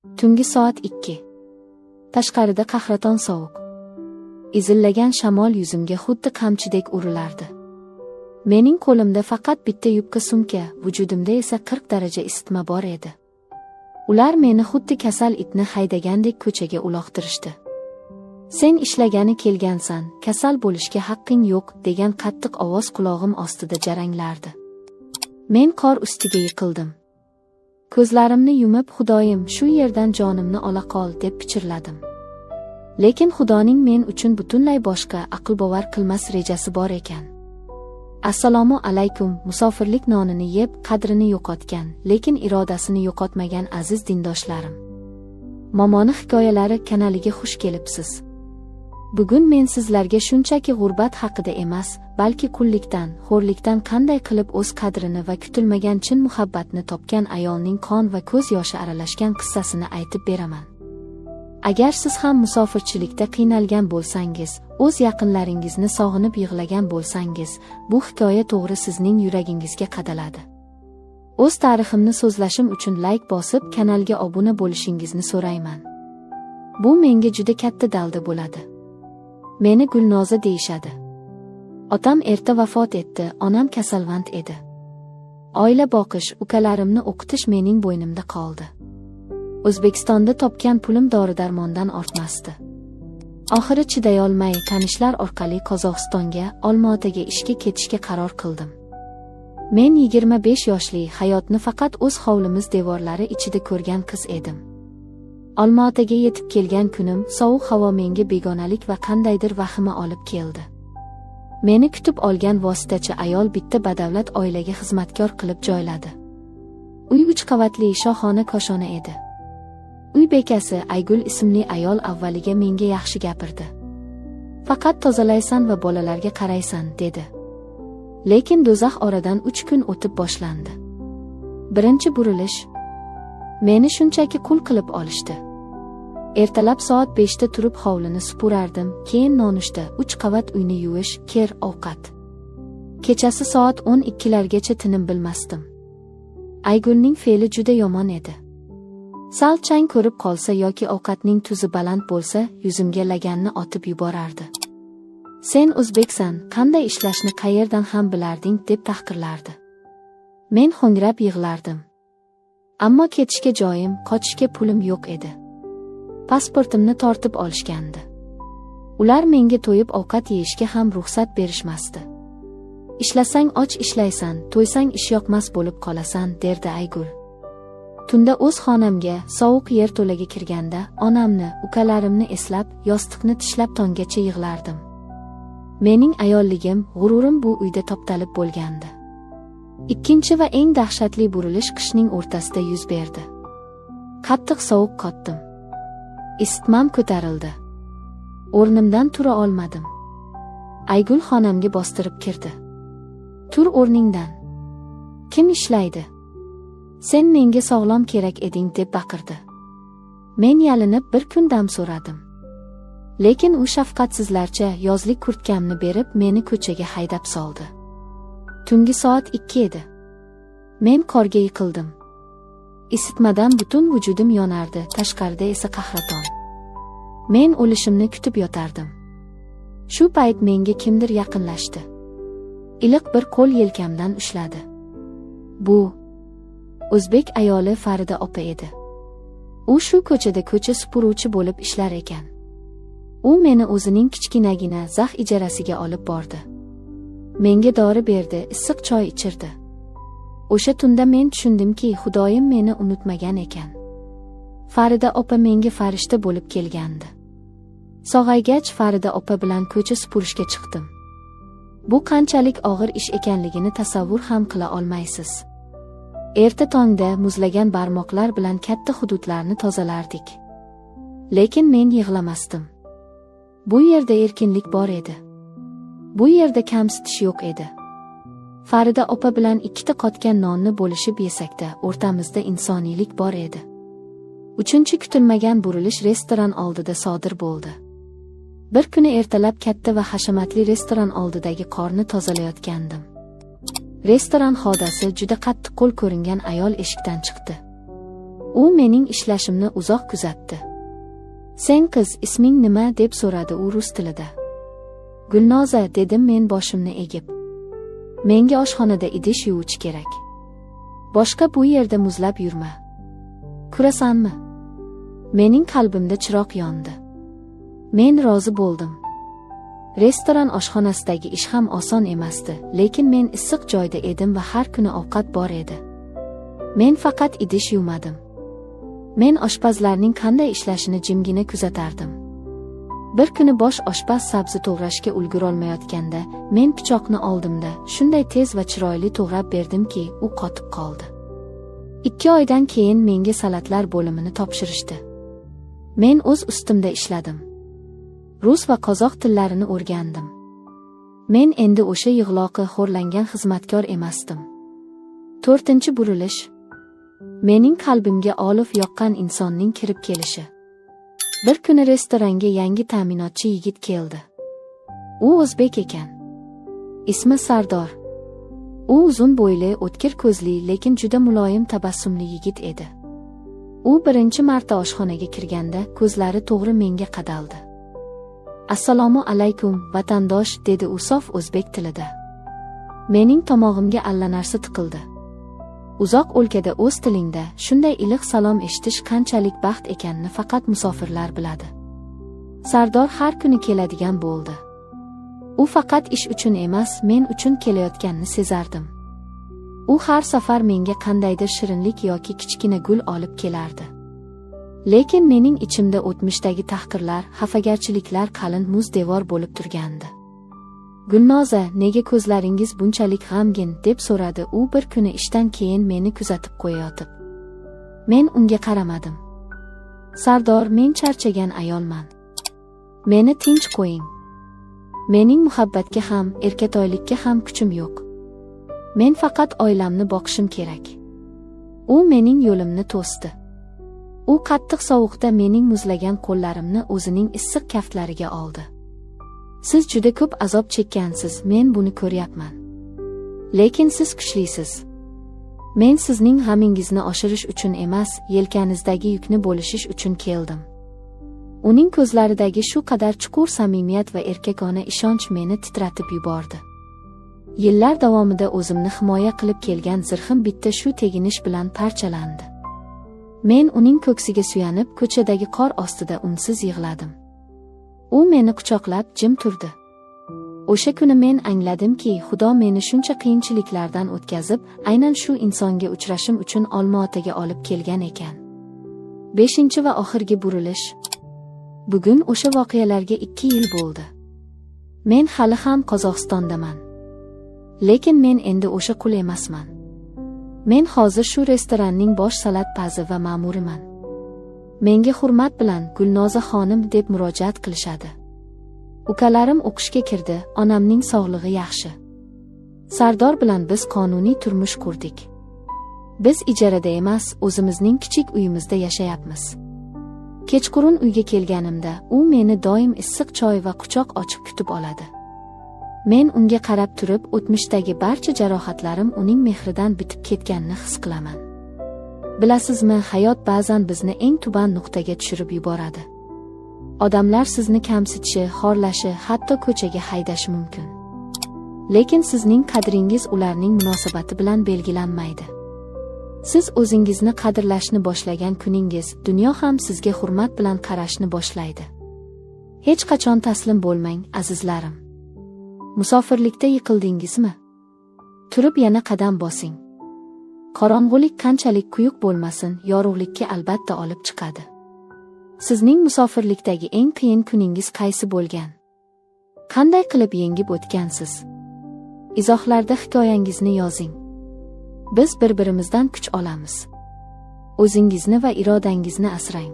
Tungi soat 2. Tashqarida qahraton sovuq. Izillagan shamol yuzimga xuddi qamchidek urilardi. Mening qo'limda faqat bitta yubka sumka, vujudimda esa 40 daraja isitma bor edi. Ular meni xuddi kasal itni haydagandek ko'chaga uloqtirishdi. Sen ishlagani kelgansan, kasal bo'lishga haqqing yo'q, degan qattiq ovoz qulog'im ostida jaranglardi. Men qor ustiga yiqildim. Ko'zlarimni yumib, Xudoyim, shu yerdan jonimni ola qol, deb pichirladim. Lekin Xudoning men uchun butunlay boshqa, aqlbovar qilmas rejasi bor ekan. Assalomu alaykum, musofirlik nonini yeb, qadrini yo'qotgan, lekin irodasini yo'qotmagan aziz dindoshlarim. Momoni hikoyalari kanaliga xush kelibsiz. Bugun men sizlarga shunchaki g'urbat haqida emas, balki qullikdan, xo'rlikdan qanday qilib o'z qadrini va kutilmagan chin muhabbatni topgan ayolning qon va ko'z yoshi aralashgan qissasini aytib beraman. Agar siz ham musofirchilikda qiynalgan bo'lsangiz, o'z yaqinlaringizni sog'inib yig'lagan bo'lsangiz, bu hikoya to'g'ri sizning yuragingizga qadaladi. O'z tariximni so'zlashim uchun like bosib, kanalga obuna bo'lishingizni so'rayman. Bu menga juda katta dalda bo'ladi. Meni Gulnoza deyishadi. Otam erta vafot etdi, onam kasalvand edi. Oila boqish, ukalarimni o'qitish mening bo'ynimda qoldi. O'zbekistonda topgan pulim dori-darmondan ortmasdi. Oxiri chidayolmay tanishlar orqali Qozog'istonga, Olmaotaga ishga ketishga qaror qildim. Men 25 yoshli, hayotni faqat o'z hovlimiz devorlari ichida ko'rgan qiz edim. Olmaotaga yetib kelgan kunim sovuq havo menga begonalik va qandaydir vahima olib keldi. Meni kutib olgan vositachi ayol bitta badavlat oilaga xizmatkor qilib joyladi. Uy 3 qavatli shohona koshona edi. Uy bekasi Aygul ismli ayol avvaliga menga yaxshi gapirdi. Faqat tozalaysan va bolalarga qaraysan, dedi. Lekin do'zax oradan 3 kun o'tib boshlandi. Birinchi burilish. Meni shunchaki qul qilib olishdi. Ertalab soat 5 da turib hovlini supurardim, keyin nonushta, 3 qavat uyni yuvish, kir, ovqat. Kechasi soat 12largacha tinim bilmasdim. Aygulning fe'li juda yomon edi. Sal chang ko'rib qolsa yoki ovqatning tuzi baland bo'lsa, yuzimga laganni otib yuborardi. Sen o'zbeksan, qanday ishlashni qayerdan ham bilarding, deb tahqirlardi. Men ho'ngrab yig'lardim. Ammo ketishga joyim, qochishga pulim yo'q edi. Pasportimni tortib olishgandi. Ular menga to'yib ovqat yeyishga ham ruxsat berishmasdi. Ishlasang och ishlaysan, to'ysang ishyoqmas bo'lib qolasan, derdi Aygul. Tunda o'z xonamga, sovuq yerto'laga kirganda, onamni, ukalarimni eslab, yostiqni tishlab tonggacha yig'lardim. Mening ayolligim, g'ururim bu uyda toptalib bo'lgandi. Ikkinchi va eng dahshatli burilish qishning o'rtasida yuz berdi. Qattiq sovuq qotdim. Isitmam ko'tarildi. O'rnimdan tura olmadim. Aygul xonamga bostirib kirdi. Tur o'rningdan. Kim ishlaydi? Sen menga sog'lom kerak eding, deb baqirdi. Men yalinib bir kun dam so'radim. Lekin u shafqatsizlarcha yozlik kurtkamni berib, meni ko'chaga haydab soldi. Tungi soat 2 edi. Men qorga yiqildim. Isitmadan butun vujudim yonardi, tashqarida esa qahraton. Men o'lishimni kutib yotardim. Shu payt menga kimdir yaqinlashdi. Iliq bir qo'l yelkamdan ushladi. Bu o'zbek ayoli Farida opa edi. U shu ko'chada ko'cha supuruvchi bo'lib ishlar ekan. U meni o'zining kichkinagina zax ijarasiga olib bordi. Menga dori berdi, issiq choy ichirdi. O'sha tunda men tushundimki, Xudoyim meni unutmagan ekan. Farida opa menga farishta bo'lib kelgandi. Sog'aygach Farida opa bilan ko'cha supurishga chiqdim. Bu qanchalik og'ir ish ekanligini tasavvur ham qila olmaysiz. Erta tongda muzlagan barmoqlar bilan katta hududlarni tozalardik. Lekin men yig'lamasdim. Bu yerda erkinlik bor edi. Bu yerda kamsitish yo'q edi. Farida opa bilan ikkita qotgan nonni bo'lishib yesakda, o'rtamizda insoniylik bor edi. Uchinchi kutilmagan burilish restoran oldida sodir bo'ldi. Bir kuni ertalab katta va hashamatli restoran oldidagi qorni tozalayotgandim. Restoran xodasi juda qattiq qo'l ko'ringan ayol eshikdan chiqdi. U mening ishlashimni uzoq kuzatdi. "Sen qiz, isming nima?" deb so'radi u rus tilida. "Gulnoza," dedim men boshimni egib. "Menga oshxonada idish yuvich kerak. Boshqa bu yerda muzlab yurma. Ko'rasanmi?" Mening qalbimda chiroq yondi. Men rozi bo'ldim. Restoran oshxonasidagi ish ham oson emasdi, lekin men issiq joyda edim va har kuni ovqat bor edi. Men faqat idish yuvmadim. Men oshpazlarning qanday ishlashini jimgina kuzatardim. Bir kuni bosh oshpaz sabzi to'g'rashga ulgurolmayotganda, men pichoqni oldimda, shunday tez va chiroyli to'g'rab berdimki, u qotib qoldi. 2 oydan keyin menga salatlar bo'limini topshirishdi. Men o'z ustimda ishladim. Rus va qozoq tillarini o'rgandim. Men endi o'sha yig'loqi xo'rlangan xizmatkor emasdim. 4-burilish. Mening qalbimga olov yoqqan insonning kirib kelishi. Bir kuni restoranga yangi ta'minotchi yigit keldi. U o'zbek ekan. Ismi Sardor. U uzun bo'yli, o'tkir ko'zli, lekin juda muloyim tabassumli yigit edi. U birinchi marta oshxonaga kirganda ko'zlari to'g'ri menga qadaldi. "Assalomu alaykum, vatandosh," dedi u sof o'zbek tilida. Mening tomog'imga allanarsa tiqildi. Uzoq o'lkada o'z tilingda shunday iliq salom eshitish qanchalik baxt ekanini faqat musofirlar biladi. Sardor har kuni keladigan bo'ldi. U faqat ish uchun emas, men uchun kelayotganini sezardim. U har safar menga qandaydir shirinlik yoki kichkina gul olib kelardi. Lekin mening ichimda o'tmishdagi tahqirlar, xafagarchiliklar qalin muz devor bo'lib turgandi. "Gulnoza, nega ko'zlaringiz bunchalik g'amgin?" deb so'radi u bir kuni ishdan keyin meni kuzatib qo'yayotib. Men unga qaramadim. "Sardor, men charchagan ayolman. Meni tinch qo'ying. Mening muhabbatga ham, erkatoylikka ham kuchim yo'q. Men faqat oilamni boqishim kerak." U mening yo'limni to'sdi. U qattiq sovuqda mening muzlagan qo'llarimni o'zining issiq kaftlariga oldi. "Siz juda ko'p azob chekkansiz, men buni ko'ryapman. Lekin siz kuchlisiz. Men sizning g'amingizni oshirish uchun emas, yelkangizdagi yukni bo'lishish uchun keldim." Uning ko'zlaridagi shu qadar chuqur samimiyat va erkakona ishonch meni titratib yubordi. Yillar davomida o'zimni himoya qilib kelgan zirhim bitta shu teginish bilan parchalandi. Men uning ko'ksiga suyanib, ko'chadagi qor ostida unsiz yig'ladim. U meni quchoqlab jim turdi. O'sha kuni men angladimki, Xudo meni shuncha qiyinchiliklardan o'tkazib, aynan shu insonga uchrashim uchun Olmaotaga olib kelgan ekan. 5 va oxirgi burilish. Bugun o'sha voqealarga 2 yil bo'ldi. Men hali ham Qozog'istondaman. Lekin men endi o'sha qul emasman. Men hozir shu restoranning bosh salatpazi va ma'muriman. Menga hurmat bilan Gulnoza xonim deb murojaat qilishadi. Ukalarim o'qishga kirdi, onamning sog'lig'i yaxshi. Sardor bilan biz qonuniy turmush qurdik. Biz ijarada emas, o'zimizning kichik uyimizda yashayapmiz. Kechqurun uyga kelganimda, u meni doim issiq choy va quchoq ochib kutib oladi. Men unga qarab turib, o'tmishdagi barcha jarohatlarim uning mehridan bitib ketganini his qilaman. Bilasizmi, hayot ba'zan bizni eng tuban nuqtaga tushirib yuboradi. Odamlar sizni kamsitishi, xorlashi, hatto ko'chaga haydashi mumkin. Lekin sizning qadringiz ularning munosabati bilan belgilanmaydi. Siz o'zingizni qadrlashni boshlagan kuningiz, dunyo ham sizga hurmat bilan qarashni boshlaydi. Hech qachon taslim bo'lmang, azizlarim. Musofirlikda yiqildingizmi? Turib yana qadam bosing. Qorong'ulik qanchalik quyuq bo'lmasin, yorug'likka albatta olib chiqadi. Sizning musofirlikdagi eng qiyin kuningiz qaysi bo'lgan? Qanday qilib yengib o'tgansiz? Izohlarda hikoyangizni yozing. Biz bir-birimizdan kuch olamiz. O'zingizni va irodangizni asrang.